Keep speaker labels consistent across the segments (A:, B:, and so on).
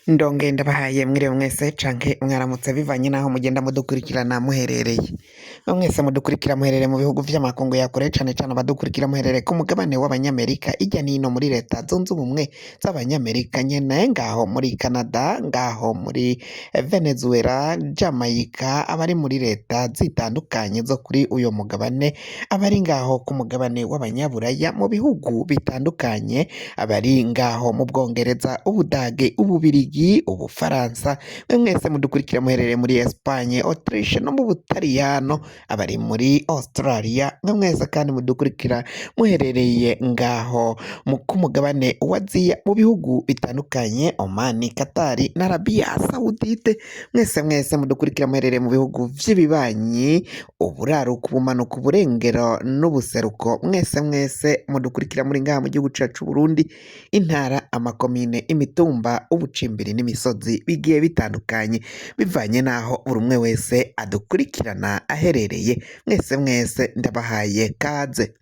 A: Ndongeye ndabahaye mwiriwe mwese canke mwaramutse bivanye n'aho mugenda mudukurikirana muherereye. Mwese mudukurikira muherereye mu bihugu vy'amakungu ya kure, cane cane abadukurikira muherereye ku mugabane w'Abanyamerika, irya nino muri Leta Zunze Ubumwe z'Abanyamerika nyene, ngaho muri Canada, ngaho muri Venezuela, Jamaica, abari muri leta zitandukanye zo kuri uyo mugabane, abari ngaho ku mugabane w'Abanyaburaya mu bihugu bitandukanye, abari ngaho mu Bwongereza, Ubudage, Ububirigi, Ubufaransa, mwe mwese mudukurikira muherereye muri Espagne, Autriche no mu Butaliyano, abari muri Australia, mwe mwese kandi mudukurikira muherereye ngaho ku mugabane wa Aziya mu bihugu bitandukanye, Oman, Qatar na Arabia Saoudite, mwese mwese mudukurikira muherereye mu bihugu vy'ibibanyi, uburaruko, ubumanuko, uburengero n'ubuseruko, mwese mwese mudukurikira muri ngaha mu gihugu cacu Burundi, intara, amakomine, imitumba, ubucimbiri n'imisozi bigiye bitandukanye, bivanye n'aho buri umwe wese adukurikirana aherereye, mwese mwese ndabahaye kaze.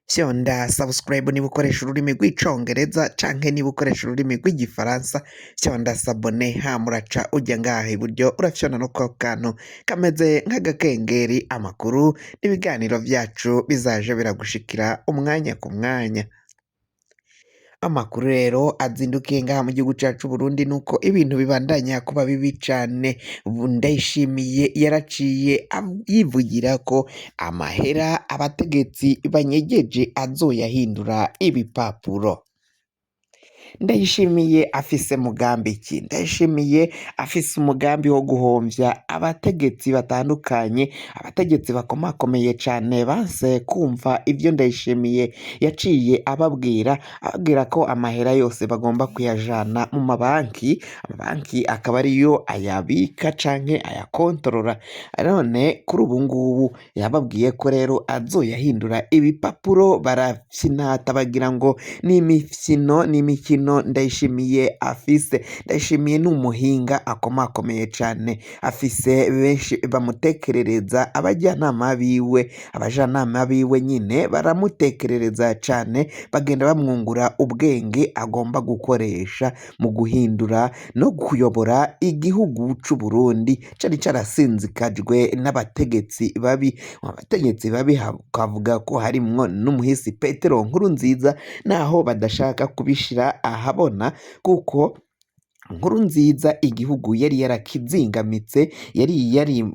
A: Fyonda subscribe niba ukoresha ururimi rw'Icongereza canke niba ukoresha ururimi rw'Igifaransa, fyonda s'abonner, hama uraca uja ngaha iburyo urafyonda no ku kantu kameze nk'agakengeri, amakuru n'ibiganiro vyacu bizaje biragushikira umwanya ku mwanya. Amakuru rero azindukiye ngaha mu gihugu cacu Burundi nuko ibintu bibandanya kuba bibi cane. Ndayishimiye yaraciye yivugira ko amahera abategetsi banyegeje azoyahindura ibipapuro. Ndayishimiye afise mugambi ki? Ndayishimiye afise umugambi wo guhomvya abategetsi batandukanye, abategetsi bakomakomeye cane banse kumva ivyo Ndayishimiye yaciye ababwira, ababwira ko amahera yose bagomba kuyajana mu mabanki, amabanki akaba ariyo ayabika canke ayakontorora. None kuri ubu ngubu yababwiye ko rero azoyahindura ibipapuro, barafyinata bagira ngo ni imikino, ni imikino Ndayishimiye afise. Ndayishimiye ni umuhinga akomakomeye cane, afise benshi bamutekerereza, abajyanama biwe, abajanama biwe nyine baramutekerereza cane, bagenda bamwungura ubwenge agomba gukoresha mu guhindura no kuyobora igihugu c'Uburundi cari carasinzikajwe n'abategetsi babi. Abategetsi babi kavuga ko harimwo n'umuhisi Petero Nkurunziza, naho badashaka kubishira ahabona kuko Nkurunziza igihugu yari yarakizingamitse, yari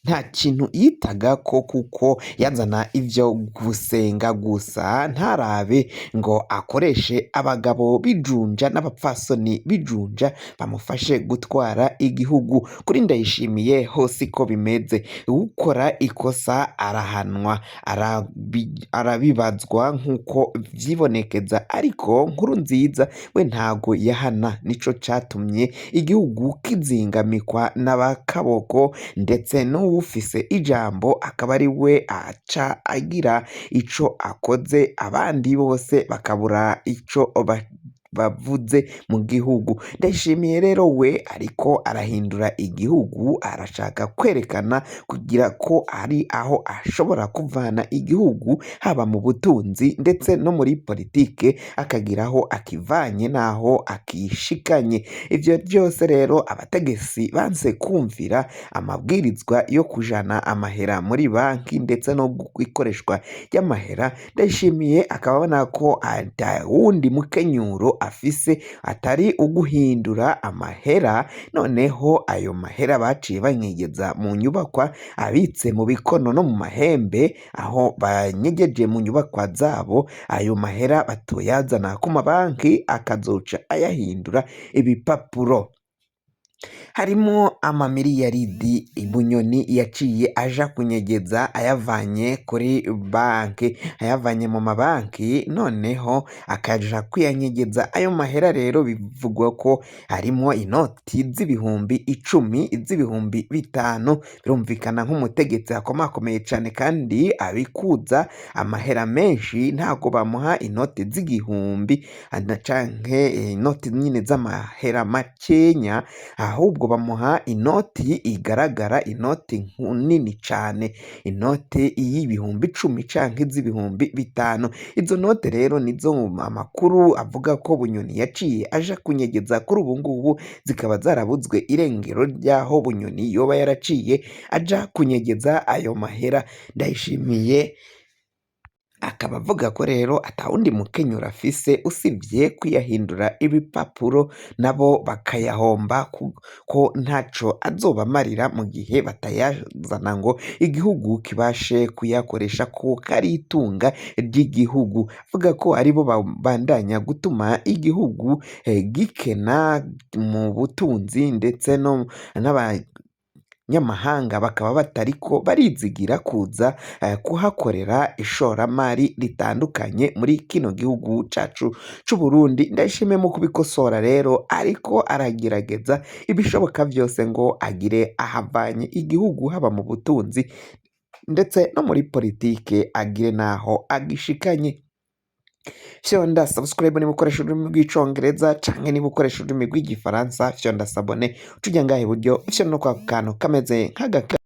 A: nta kintu yitaga ko, kuko yazana ivyo gusenga gusa, ntarabe ngo akoreshe abagabo b'ijunja n'abapfasoni b'ijunja bamufashe gutwara igihugu. Kuri Ndayishimiye hose ko bimeze, ukora ikosa arahanwa, arabibazwa nk'uko vyibonekeza, ariko Nkurunziza we ntago yahana, nico catumye igihugu kizingamikwa n'abakaboko, ndetse n'uwufise ijambo akaba ari we aca agira ico akoze, abandi bose bakabura ico bavuze mu gihugu. Ndayishimiye rero we ariko arahindura igihugu, arashaka kwerekana kugira ko ari aho ashobora kuvana igihugu, haba mu butunzi ndetse no muri politike, akagira aho akivanye n'aho akishikanye. Ivyo vyose rero abategetsi banse kumvira amabwirizwa yo kujana amahera muri banki ndetse no ikoreshwa ry'amahera. Ndayishimiye akaba abona ko ata wundi mukenyuro afise atari uguhindura amahera, noneho ayo mahera baciye banyegeza mu nyubakwa abitse mu bikono no mu mahembe, aho banyegeje mu nyubakwa zabo, ayo mahera batoyazana ku mabanki akazoca ayahindura ibipapuro. Harimo amamiliyaridi Bunyoni yaciye aja kunyegeza ayavanye kuri banki, ayavanye mu mabanki, noneho akaja kuyanyegeza. Ayo mahera rero bivugwa ko harimo inoti z'ibihumbi 10, iz'ibihumbi 5, birumvikana nk'umutegetsi akomakomeye cane kandi abikuza amahera menshi, ntago bamuha inoti z'igihumbi canke inoti nyine z'amahera makenya, Ahubwo bamuha inoti igaragara, inoti nini cane, inoti y'10,000 canke z'5,000. Izo note rero nizo amakuru avuga ko Bunyoni yaciye aja kunyegeza. Kuri ubu ngubu zikaba zarabuzwe irengero ry'aho Bunyoni yoba yaraciye aja kunyegeza ayo mahera. Ndayishimiye akaba avuga ko rero atawundi mukenyuro afise usibye kuyahindura ibipapuro, nabo bakayahomba, kuko ntaco azobamarira mu gihe batayazana ngo igihugu kibashe kuyakoresha, kuko ari itunga ry'igihugu. Avuga ko aribo babandanya gutuma igihugu gikena mu butunzi, ndetse no n'abanyamahanga bakaba batariko barizigira kuza kuhakorera ishoramari ritandukanye muri kino gihugu cacu c'Uburundi. Ndayishimiye mu kubikosora rero ariko aragerageza ibishoboka vyose ngo agire ahavanye igihugu, haba mu butunzi ndetse no muri politike, agire naho agishikanye. Fyonda subscribe niba ukoresha ururimi rw'Icongereza, canke niba ukoresha ururimi rw'Igifaransa fyonda s'abonner, uca uja ngaha iburyo ufyonda no kwa kantu kameze nk'agaka.